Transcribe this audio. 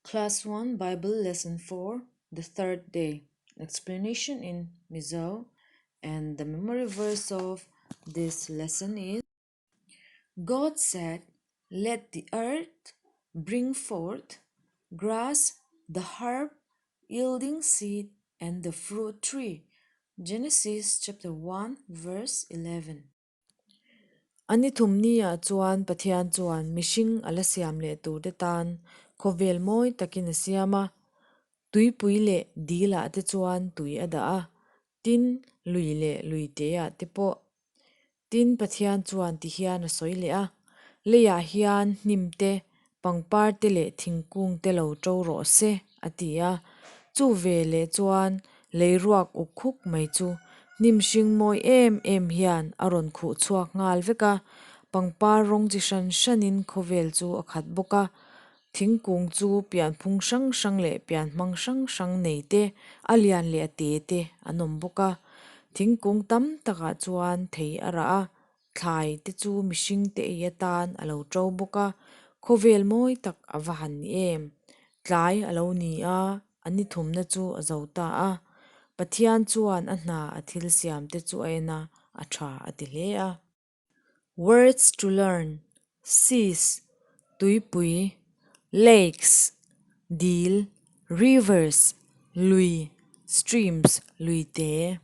Class 1 Bible Lesson 4 The Third Day Explanation in Mizo and the memory verse of this lesson is God said, Let the earth bring forth grass, the herb yielding seed, and the fruit tree. Genesis chapter 1 verse 11. A ni thumni ah chuan Pathian chuan mihring a la siam leh tur te tan khawvel mawi takin a siam a, tuipui leh dil ah te chuan tui a dah a, tin lui leh luite ah te pawh. Tin Pathian chuan ti hian a sawi leh a, Leiah hian hnim te, pangpar te leh thingkung te lo to rawh se, a ti a. Chu ve leh chuan lei ruak uk khuk mai chu hnim hring mawi em em hian a rawn khuh chhuak nghal vek a, pangpar rawng chi hran hranin khawvel chu a khat bawk a. Thingkung chu pianphung hrang hrang leh pianhmang hrang hrang nei te, a lian leh a te te an awm bawk a. Thingkung tam takah chuan thei a rah a, Thlai te chu mihring te ei atan a lo to bawk a, khawvel mawi tak a va han ni em. Tlai a lo ni a, a ni thumna chu a zo ta a. Pathian chuan a hna a thil siam te chu a en a, a tha a ti hle a. Words to learn, Seas, tuipui, lakes, dil, rivers, lui, streams, luite.